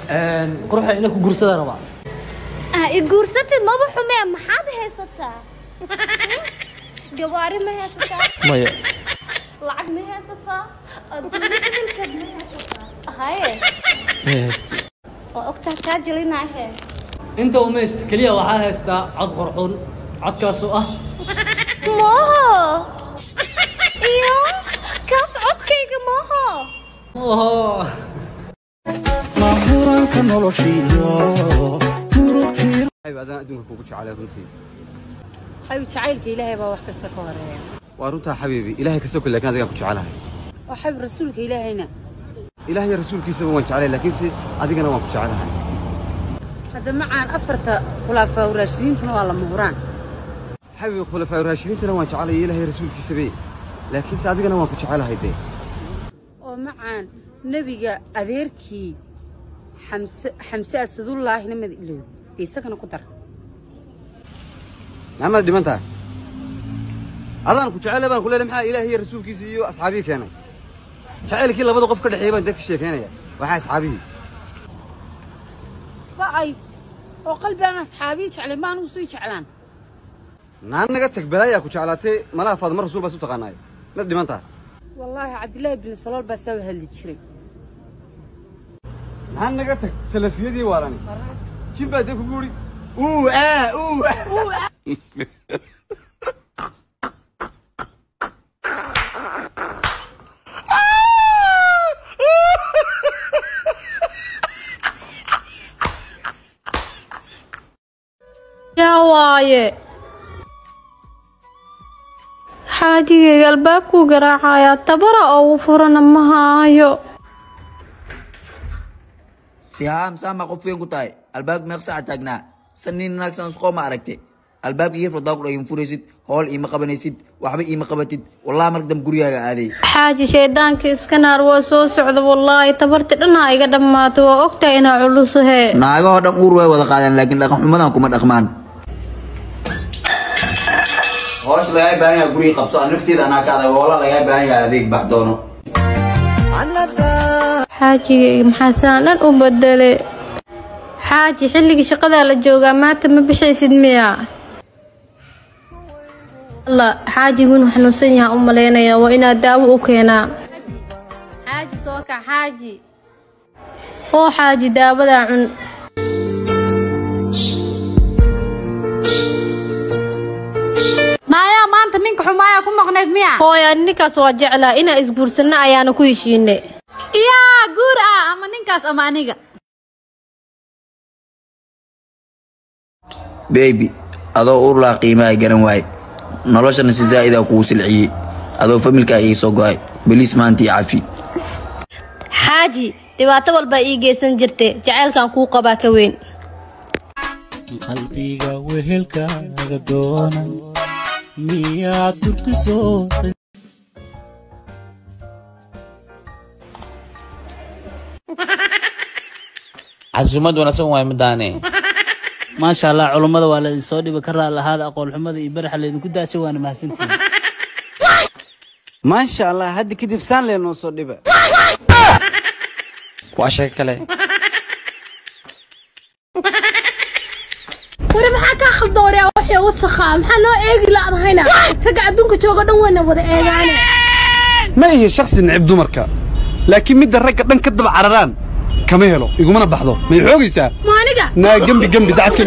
Quruxa ina ku guursada rabaa. Ah, i guursatid maba xumee, maxaad haysataa? Gawaari ma haysataa? Maya. Lacag ma haysataa? Adduunyo ehelkeed ma haysataa? Haye. Ma haystay. Oo ogtaa kaa jelinaahe. Inta uma hayst, keliya waxaa haystaa cod qurxoon, codkaasoo ah Mooho iyo kaas codkayga mooho. Oho. Mahuranka noloshiyo murugtii. Adaan adduunka kugu jecelay runtii. Xabiib, jacaylka Ilaahay baa wax kasta ka horeeya. Waa runtaa xabiibi, Ilaahay ka soko, laakiin adigaan ku jecelahay. Oo xabiib, rasuulka Ilaahayna? Ilaahay iyo rasuulkiisaba waan jeclay, laakiinse adigana waan ku jecelahay. Hadda macaan, afarta khulafaa raashidiintuna waa lama huraan. Xabiibi, khulafaa raashidiintana waan jecelay iyo Ilaahay rasuulkiisabe, laakiinse adigana waan ku jecelahay dee. Oo macaan, nebiga adeerkii Xamse, Xamse Asadullaahina mad ilowd dee, isagana ku dar. Maxamaad dhiman tahay? Adaan ku jecelay baan ku leeyahay. Maxaa Ilaahay iyo rasuulkiisa iyo asxaabihii keenay? Jacaylkii labada qof ka dhexeeyay baan dee ka sheekeynaya, waxaa asxaabihii ba'ay oo qalbi aan asxaabii jeclay ma anugu sii jeclaan. Naan naga tag, balaayaa ku jeclaatay malaha. Faadma rasuul baa isu taqaanaay, mad dhiman tahay? Wallaahi Cabdillaahi bin Salool baa saa u hadli jiray. Maxaa naga tag, salafiyadii waalani jin baa dee kugu uri uu aa uu. Yaa waaye? Xaajigayga albaabkuu garaacayaa, tabara ugu furana ma haayo. Sihaam saama qof weyn ku tahay, albaabka meeq saaca taagnaa san nin naagsan isqoo ma aragte? Albaabka iyo furdaa ku dhagin furaysid, hool iima qabanaysid, waxba iima qabatid. Wallahi marka dambe gurigaaga aaday. Xaaji, shaydaanka iska naar, waa soo socda. Wallaahi tabarti dhan ha iga dhammaato, waa ogtahay inaa culusahe. Naagahoo dhan uur way wada qaadaan, laakiin dhaqan xumadan kuma dhaqmaan. Hoosh lagaa baahan yahay guriga qabso, aan nafteeda anaa ka adag. Hoola lagaa baahan yahay, adeeg bax doono. Xaajigayga maxaa saan dhan u bedele? Xaaji, xilligii shaqadaa la joogaa, maanta ma bixaysid miya? Alla, xaajigu inuu xanuunsan yahaa u malaynayaa, waa inaa daawo u keenaa. Xaaji, soo kac xaaji. Oo xaaji, daawadaa cun. Naayaa, maanta ninka xumaaya ku maqnayd miya? Hooya, ninkaas waa jeclaa, inaa isguursanno ayaana ku heshiinay. Iyaa guur ah, ama ninkaas ama aniga. Baby, adoo uur laa qiimaha garan waaye, noloshana si zaa'ida kugu silciyey, adoo familkaa ii soo go'ay. Beliis maanta ii cafi. Xaaji, dhibaato walbaa ii geysan jirtay, jacaylkan kuu qabaa ka weyn. Qalbiga wehelkaaga doona miyaad durkiso? Casuumad wanaagsan waay midaane. Maasha Allah, culummada waa laydin soo dhiba, ka raali lahaada aqoon xumada iyo baraxa laydinku daashay, waana mahadsantihiin. Maasha Allah, hadda kadib saan lee noo soo dhiba. Waa sheeko kale. Wari, maxaa kaa khaldooryaa? Waxay wasakhaa, maxaa noo eegi la'dahayna? Ragga adduunka jooga dhan wayna wada eegaane. Ma ihi shakhsi necib dumarka, laakiin midda ragga dhan ka daba cararaan kama helo, igumana baxdo. May xoogaysaa? Ma aniga naa gembi gembi dacaska.